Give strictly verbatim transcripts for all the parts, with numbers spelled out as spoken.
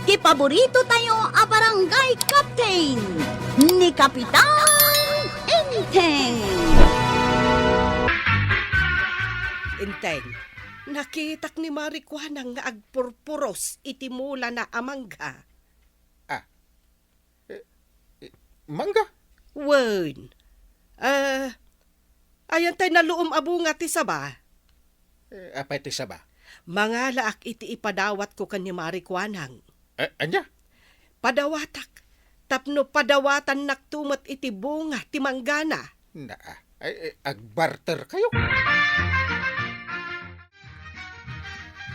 Ti paborito tayo a barangay captain, ni Kapitan Enteng. Enteng, nakitak ni Marijuana nga agpurpuros iti mulana a mangga. Ah, eh, eh, mangga? Wen. Ah, ayan tay naluom a bunga ti saba. Eh, apay ti saba? Mangalaak iti ipadawatko ken ni Marijuana. Eh, ania? Padawatak. Tapno padawatannak to met iti bunga ti manggana. Naa, ay, eh, agbarter kayo.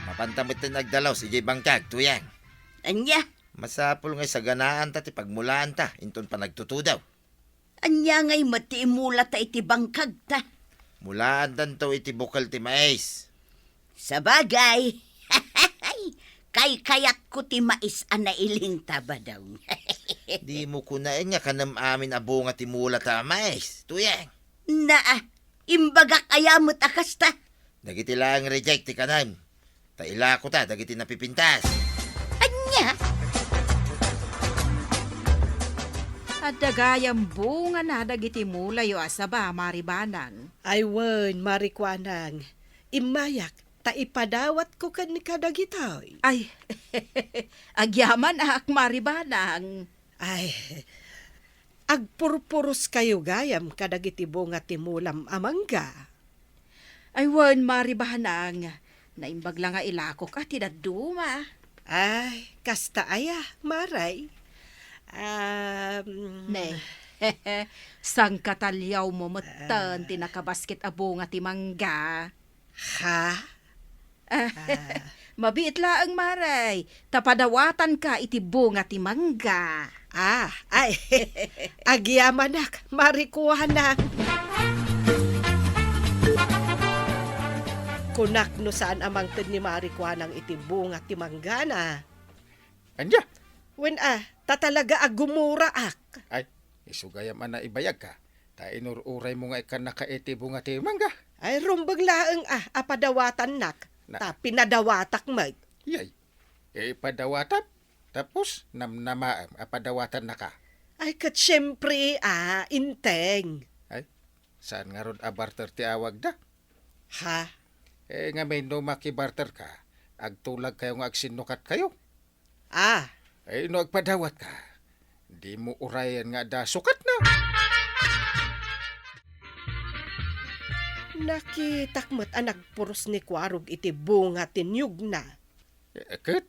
Mapanta met ten agdalaw, sige bangkag, tuyang. Ania? Masapul nga isaganaanta ti pagmulaanta inton panagtutudaw. Ania ngay met ti imulata iti bangkagta? Mulaandanto iti bukel ti mais. Sabagay, kaykayatko ti mais a nailing ta, Badong. Dimo kunaen nga kanem amin a bunga ti mulata a mais, tuyang. Naa, imbagak aya met a kasta. Dagiti laeng reject ti kanem. Ta ilakota dagiti napipintas. Ania? Adda gayam bungana dagiti mulayo a saba, Maribanang. Ay wen, Marijuana. Immayak, ta ipadawatko ken kadagitoy. Ay, agyamanak, Maribanang. Ay, agpurpuros kayo gayam kadagiti bunga ti mulam a mangga. Ay wen, Maribanang, naimbag la nga ilakok a ti dadduma. Ay, kasta aya, Maray? Um, Ne, sangkataliawmo metten ti nakabasket a bunga ti mangga. Ha? Ah, Ah. Mabiit laeng, Maray, ta padawatanka iti bunga ti mangga. Ah, ay, agyamanak, Marijuana. Kunak no saan a mangted ni Marijuana iti bunga ti manggana. Ania? Wen a, ta talaga a gumuraak. Ay, isu gayam a naibayagka. Ta inur-uraymo nga ikkannaka iti bunga ti mangga. Ay, rumbeng laeng a, a padawatannak. Na- Ta pinadawatak met. Yay. Ipadawatam, tapos namnamaem a padawatannaka. Ay, ket siempre, a, Enteng. Ay, saan ngarud a barter ti awagda? Ha? Eh, ngamin no makibarterka, agtulagkayo nga agsinnukat kayo. Ah. Eh, no agpadawatka, dimo urayen nga adda sukatna. Nakitak met a nagpuros ni Kuarog iti bunga ti niyogna. Eh, ket?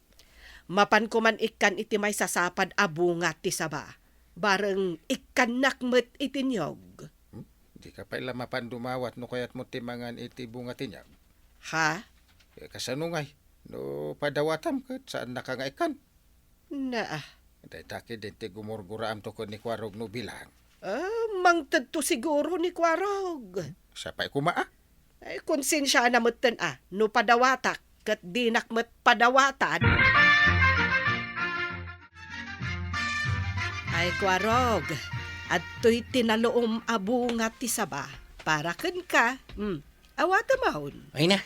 Mapanko man ikkan iti maisasapad a bunga ti saba. Bareng ikkannak met iti niyog. Hmm? Dika pay la mapan dumawat no kayatmo ti mangan iti bunga ti niyog. Ha? Eh, kasano ngay? No padawatam ket saannaka nga ikkan. Naa. Dayta ketdin ti gumurguraamto ken ni Kuarog no bilang. Ah, mangtedto siguro ni Kuarog. Siya pay koma, a? Ay, konsensiana metten a, no padawatak, ket dinak met padawatan. Ay, Kuarog, adtoy ti naluom a bunga ti saba para kenka. Hmm, awatem on. Ay na,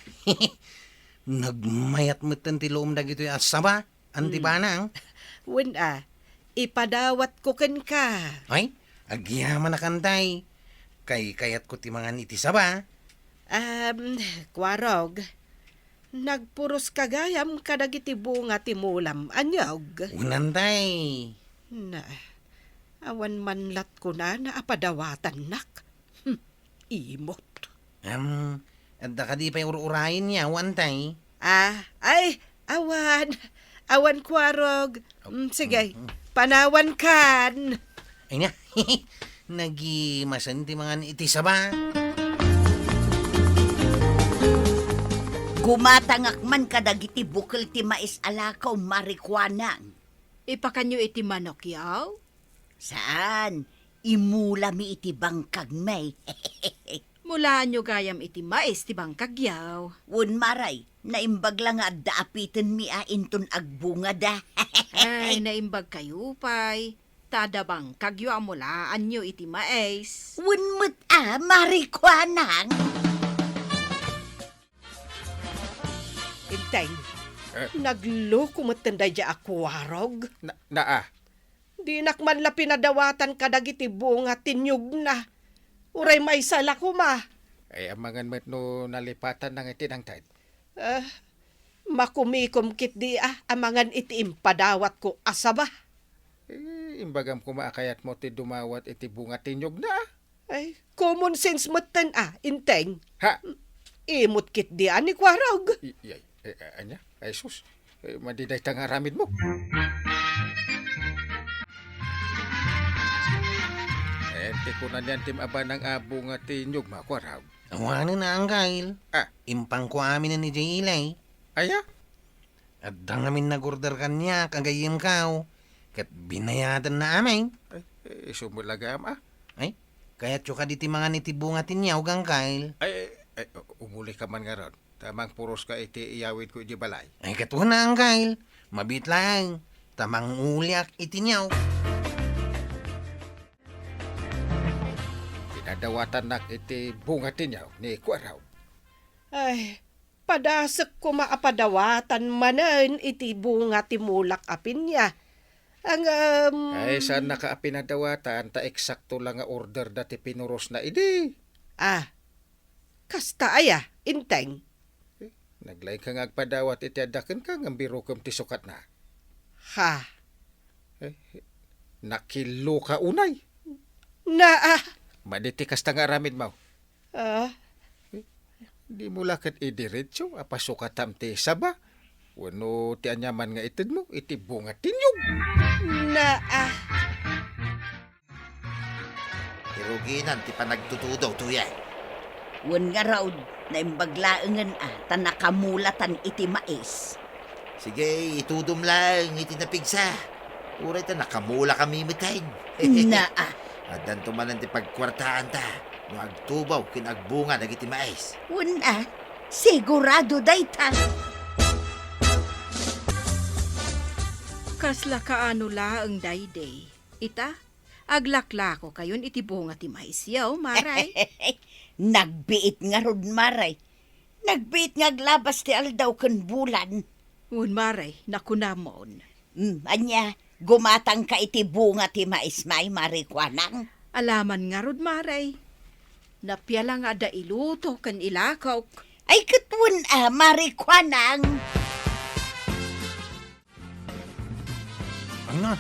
nagmayat metten ti luom dagitoy a saba. Anti Hmm. banang? Wen a, ipadawatko kenka. Ay, agyamanak, Antay. Kaykayatko ti mangan iti saba. Am, Kuarog, nagpuros ka gayam kadagiti bunga ti mulam a niyog. Wen, Antay. Na, awan man lat kunana a padawatannak. Hmm. Imot. Am, adda kadi pay ur-urayen yaw, Antay? Ah, ay, awan. Awan, Kuarog. Mm, sige, Mm, mm. panawankan. Ay na, nagimasen ti mangan iti saba. Gumatangak man kadagiti bukel ti mais a lakaw, Marikuanang. Ipakanyo iti manok yaw? Saan, imulami iti bangkagmi. Mulaanyo gayam iti mais ti bangkagyaw. Wen, Maray, naimbag la nga adda apitenmi a inton agbungada. Ay, naimbag kayo pay. Ta adda bangkagyo a mulaanyo iti mais. Wen met a, Marikuanang. Enteng, Eh? Nagloko metten daydiay a kuarog. Na, naa. Dinak man la pinadawatan kadagiti bunga ti niyogna. Uray maysa la koma. Ay, amangan met no nalipatanna nga iti nangted. Ah, makumikom ketdi a, amangan iti impadawatko a saba. Eh, imbagam koma a kayatmo ti dumawat iti bunga ti niyogna, a? Ay, common sense metten a, Inteng. Ha? Imot ketdi a ni Kuarog. I-, ay, eh, eh, ania? Ay, sus. Eh, madi dayta nga aramidmo. Eh, ti kuna niyan ti maabanang a bunga ti niyogma, Kuarog. Awanen a, Angkel. Ah. Impangko aminen idiay ili. Aya? Adda ngamin nag-order kaniak a gayyemko, ket binayadanna amin. Ay, eh, isu met la gayam, a? Ay, kayatyo kadi ti mangan iti bunga ti niyog, Angkel? Ay, ay, ay, umulika man ngarud. Ta mangpuroska iti iyawidko idiay balay. Ay, ket wen a, Angkel. Mabiit laeng. Ta manguliak iti niyog. Pinadawatannak iti bunga ti niyog ni Kuarog. Ay, padasek koma a padawatan manen iti bunga ti mulak a pinya. Ngem, ay, saannaka a pinadawatan ta eksakto la nga order da ti pinurosna idi. Ah, kasta aya, Inteng? Eh, naglaingka nga agpadawat iti adda kenka ngem birokem ti sukatna. Ha? Eh, nakiloka unay. Naa. Madi ti kasta nga aramidmo. Ah? Eh, dimo la ket idiretso a pasukatam ti saba wenno ti aniaman nga itedmo iti bunga ti niyog. Naa. Iruginan ti panagtutudo, Tuyang. Wen ngarud, naimbag laengen a ta nakamulatan iti mais. Sige, itudom laeng iti napigsa. Uray ta nakamulakami metten. Naa. Addanto manen ti pagkuartaanta no agtubaw ken agbunga dagiti mais. Wen a, sigurado dayta. Kasla kaano laeng daydi. Ita, aglaklakokayon iti bunga ti maisyo, Maray. Nagbiit ngarud, Maray. Nagbiit nga aglabas ti aldaw ken bulan. Wen, Maray, nakunamon. Hmm, ania, gumatangka iti bunga ti mais, Maray Kuanang? Alaman ngarud, Maray. Napia la nga adda iluto ken ilakok. Ay, ket wen a, Maray Kuanang. Ay na,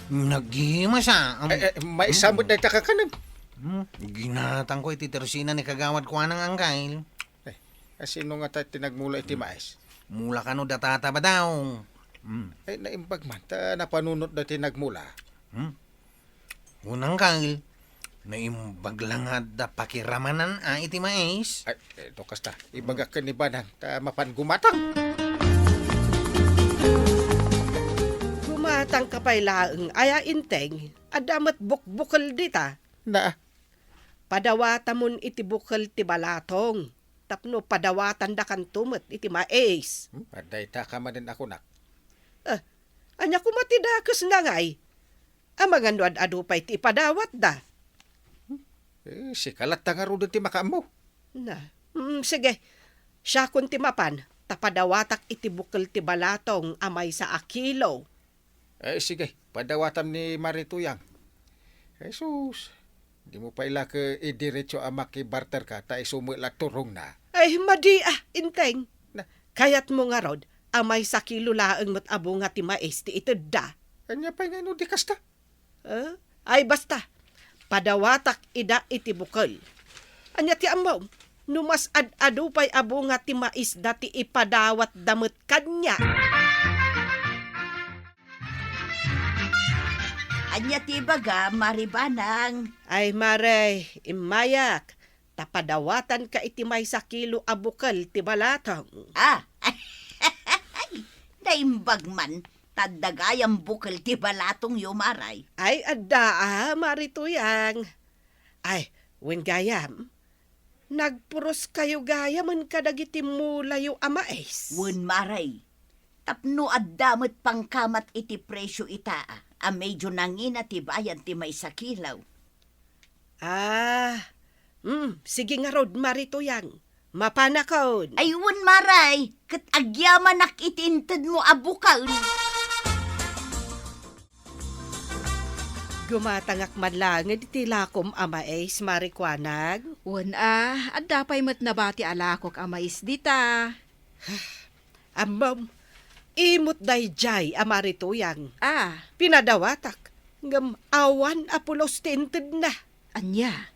naggimas a. Am-, ay, ay, maisamot na ita kakanem. Hmm, ginatangko iti tersina ni Kagawad Kuanang, Angkel. Ay, asino nga ta ti nagmula iti mais? Mula kano da tata ba daw? Hmm. Ay, naimbag man, ta napanunot da ti nagmula. Hmm? Unang kal, naimbag la nga adda pakiramanan a iti mais. Ay, eh, do kasta, ibagak ken ni Banang, ta mapan gumatang. Gumatang ka pay laeng, aya Inteng, adda met bukbukel dita. Na. Padawatamon iti bukel ti balatong, tapno padawatandakanto met iti mais. Hmm, adda ita ka manen a kunak. Eh, ania koma ti dakesna ngay? Amangan no ad-adu pay ti ipadawatda. Eh, sika latta ngaruden ti makaammo. Na, mm, sige. Siakon ti mapan, ta padawatak iti bukel ti balatong a maysa a kilo. Eh, sige, padawatam ni Mari Tuyang. Jesus, dimo pay la ket idiretso a makibarterka ta isu met la turongna. Ay, madi a, Inteng. Na. Kayatmo ngarud a maysa kilo laeng met a bunga ti mais ti itedda. Ania pay nga no di kasta? Eh? Ay, basta, padawatak ida iti bukel. Ania ti ammom, no mas ad-adu pay a bunga ti maisda ti ipadawatda met kaniak? Ania ti ibaga, Mari Banang? Ay, Mare, immayak. Ta padawatanka iti maysa kilo a bukel ti balatong. Ah! Naimbag man, ta adda gayam bukel ti balatongyo, Maray. Ay, adda, a, Mari Tuyang. Ay, wen gayam, nagpuroskayo gayamen kadagiti mulayo a mais. Wen, Maray. Tapno adda met pangkamat iti presio ita, a, a medio nangina ti bayad ti maysa kilo. Ah, mm, sige ngarud, Mari Tuyang. Mapanakon. Ay, wen, Maray, ket agyamanak iti intedmo a bukel. Gumatangak man laeng iti lakom a mais, Mari Kuanang. Wen a, adda pay met nabati a lakok a mais dita. Ammom, imot daydiay a Mari Tuyang. Ah. Pinadawatak, ngem awan a pulos ti intedna. Ania?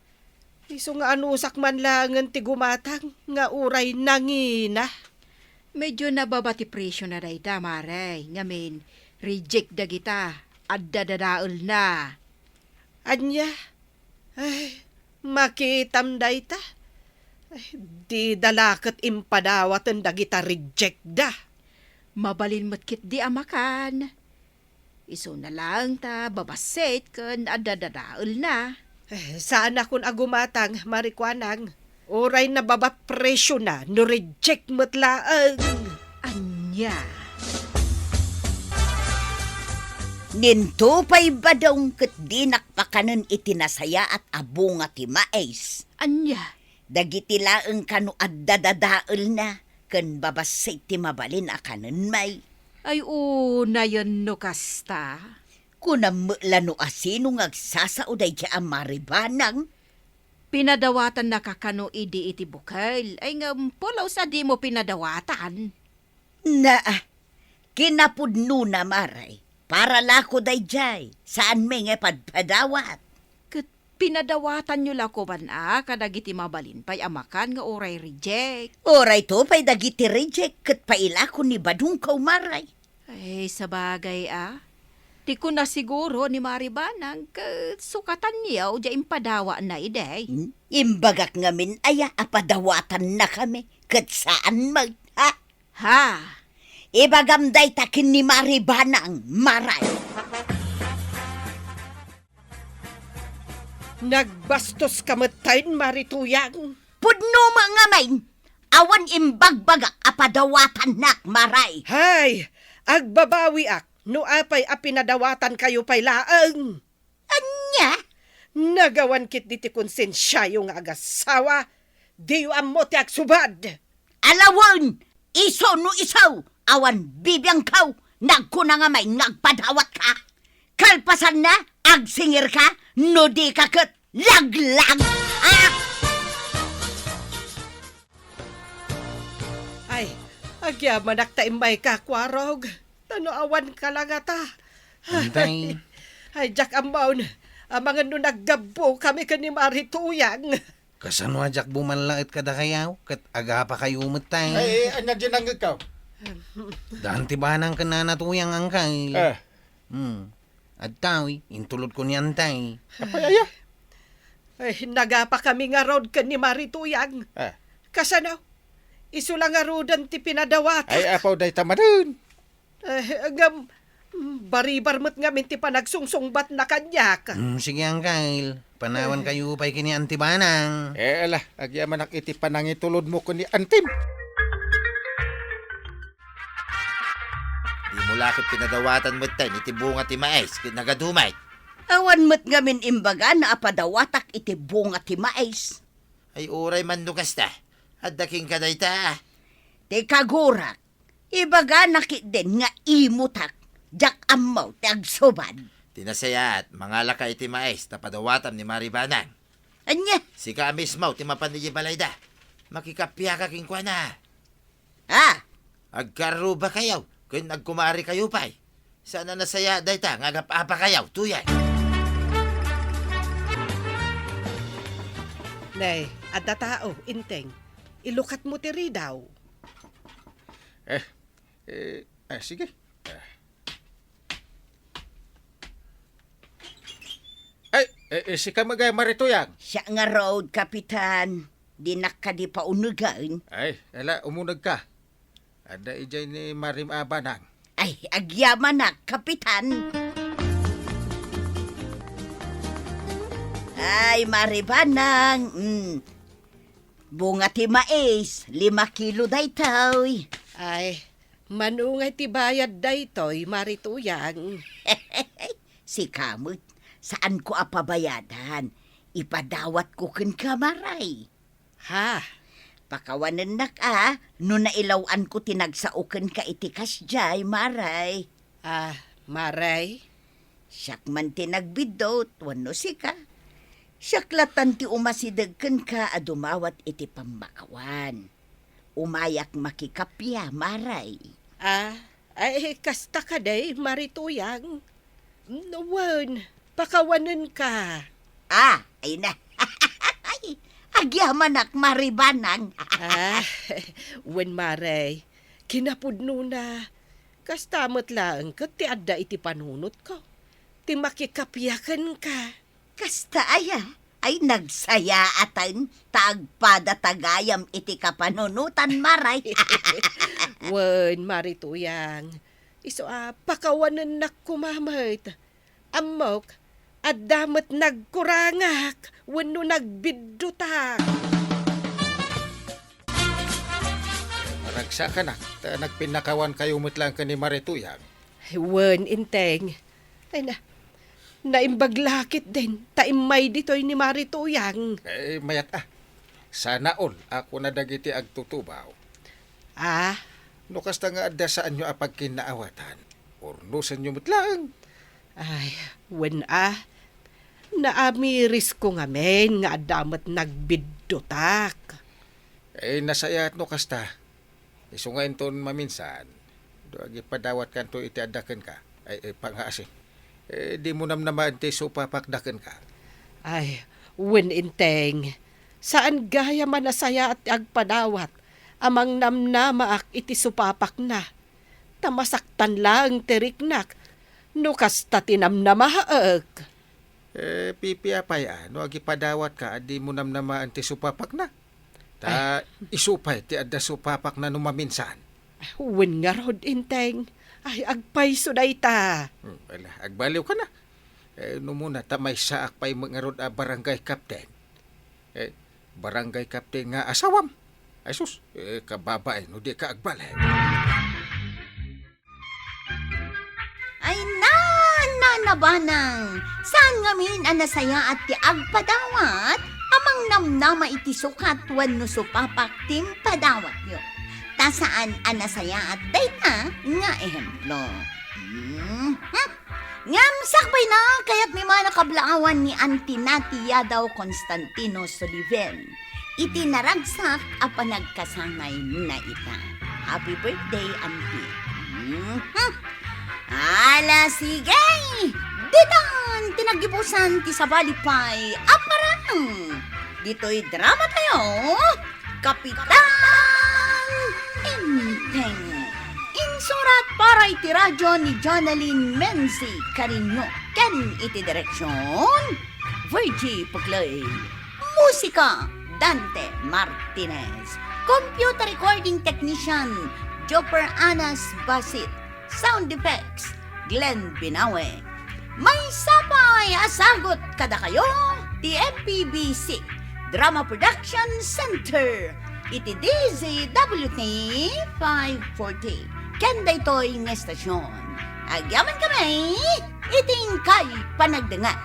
Isu nga anusak man laengen ti gumatang nga uray nangina. Medyo nababa ti presiona dayta, Mare, ngamin, reject dagita, adda dadaelna. Ania? Ay, makitam dayta. Ay, dida la ket impadawaten dagita rejectda. Mabalin met ketdi a makan. Isuna laeng ta babassit ken adda dadaelna. Eh, saanakon a gumatang, Mari Kuanang. Uray nababa presiona no reject met laeng. Ania? Ninto pay badong ket dinak pakanen iti nasayaat a bunga ti mais. Ania? Dagiti laeng kano adda dadaelna ken babassit ti mabalin a kanen, may. Ay, unayen no kasta. Kunam met la no asino nga agsasao daydiay a Mari Banang? Pinadawatannaka kano idi iti bukel? Ay, ngem pulos a dimo pinadawatan. Naa, kinapudnona, Mare. Para lako daydiay, saan met nga ipadpadawat. Ket pinadawatanyo la koma a kadagiti mabalin pay a makan nga uray reject. Urayto pay dagiti reject ket pailako ni badongko, Mare. Ay, sabagay a. Ti kuna siguro ni Mari Banang ket sukatanyo diay impadawatna idi. Hmm? Imbagak ngamin aya a padawatannakami ket saan met, ha? Ha? Ibagam dayta ken ni Mari Banang, Maray. Nagbastoska metten, Mari Tuyang. Pudno met ngamin, awan imbagbagak a padawatannak, Maray. Hay, agbabawiak no apay a pinadawatankayo pay laeng. Ania? Nagawan ketdi ti konsensiayo nga agasawa, diyo ammo ti agsubad. Ala wen, isu no isu, awan bibiangko, nagkuna ngamin nga agpadawatka. Kalpasanna, agsingirka, no dika ket laglag. Ah! Ay, agyamanak ta immayka, Kuarog. Ta no awanka la ngata. Antay. Ay, diak ammo. Amangan no naggabbokami ken ni Mari Tuyang. Kasano a diak bumallaked kadakayo, ket agapakayo met tay. Ay, ania diay nangngegko? Daan ti banang ken nana Tuyang, angkay. Eh. Hmm. Adtoy, intulodko ni antay. Apay aya? Ay, nagapakami ngarud ken ni Mari Tuyang. Ah. Kasano? Isu la ngaruden ti pinadawat. Ay, apo, dayta manen. Eh, ngem, baribar met ngamin ti panagsungsungbatna kaniak. Hmm, sige, angkay. Panawankayo pay ken ni Anti Banang. Eh, ala, agyamanak iti panangitulodmo ken ni Antim. Dimo la ket pinadawatan metten iti bunga ti mais ket nagadumet. Awan met ngamin imbagana a padawatak iti bunga ti mais. Ay, uray man no kasta, adda kenka dayta. Ti kagurak, ibagana ketdin nga imotak, diak ammo ti agsubad. Ti nasayaat, mangalaka iti mais ta padawatam ni Mari Banang. Ania? Sika a mismo ti mapan idiay balayda. Makikappiaka kenkuana. Ah! Agkarrubakayo ken agkumarikayo pay. Saan a nasayaat dayta nga agap-apakayo, Tuyang. Nay, adda tao, Inteng. Ilukatmo ti ridaw. Eh, eh, eh, sige. Eh. Ay, eh, eh, sika met, Mari Tuyang? Siak ngarud, Kapitan. Dinak kadi paunegen. Ay, ala, umunegka. Adda idiay ni Mari Banang. Ay, agyamanak, Kapitan. Ay, Mari Banang. Mm. Bunga ti mais, lima kilo daytoy. Ay, mano ngay ti bayad daytoy, Mari Tuyang? Sika met, saanko a pabayadan. Ipadawatko kenka, Maray. Ha? Pakawanennak a, no nailaw-anko ti nagsao kenka iti kasdiay, Maray. Ah, Maray? Siak man ti nagbiddut, wenno sika. Siak latan ti umasideg kenka a dumawat iti pammakawan. Umayak makikappia, Maray. Ah, ay, kasta kadi, Mari Tuyang? Wen, pakawanenka. Ah, ay na. Agyamanak, Mari Banang. Ah, wen, Maray. Kinapudnona, kasta met laeng ket ti adda iti panunotko. Ti makikappia kenka. Kasta aya? Ay, nagsayaaten ta agpada ta gayam iti kapanunotan, Maray. Wen, Mari Tuyang. Isu a, pakawanennak koma met. Ammok, adda met nagkurangak wenno nagbiddutak. Maragsakanak, ta nagpinnakawankayo met laeng ken ni Mari Tuyang. Wen, Enteng. Ay na, naimbag la ketdin, ta immay ditoy ni Mari Tuyang. Eh, mayat a. Sana all a kuna dagiti agtutubaw. Ah? No kasta nga adda saanyo a pagkinnaawatan, urnosenyo met laeng. Ay, wen a. Naamirisko ngamin nga adda met nagbiddutak. Eh, nasayaat no kasta. Isu nga inton maminsan, no agipadawatkanto iti adda kenka, ay, ay, pangaasi. Eh, dimo namnamaen ti supapakda kenka. Ay, wen, Enteng. Saan gayam a nasayaat ti agpadawat a mangnamnamaak iti supapakna. Ta masaktan laeng ti riknak no kasta ti namnamaek. Eh, pipiapay a, no agipadawatka a dimo namnamaen ti supapakna. Ta isu pay ti adda supapakna no maminsan. Wen ngarud, Enteng. Ay, agpayso dayta. Hmm, ala, agbaliwka na. Eh, no muna, ta maysaak pay met ngarud a barangay captain. Eh, barangay captain nga asawam. Ay sus, eh, kababain no dika agbalik. Ay, na, na, na, Banang. Saan ngamin a nasayaat ti agpadawat a mangnamnama iti sukat wenno supapak ti impadawatyo. Ta saan a nasayaat dayta nga ehemplo. Mhm. Ngem sakbayna, kayatmi man a kablaawan ni Auntie Nati Yadaw Constantino Soliven iti naragsak a panagkasanayna ita. Happy birthday, Auntie. Mhm. Ala, sige! Ditan ti naggibusan ti sabali pay a parang. Ditoy drama tayo, Kapitan Enteng. Insurat para iti radyo ni Jonalyn Menzi Cariño ken iti direksyon, Virgie Puclay. Musika, Dante Martinez. Computer recording technician, Joper Anas Basit. Sound effects, Glenn Binawe. Maysa pay a sagut kadakayo ti M P B C Drama Production Center iti D Z W T five forty. Ken daytoy nga estasyon, agyamankami iti inkay panagdengngeg.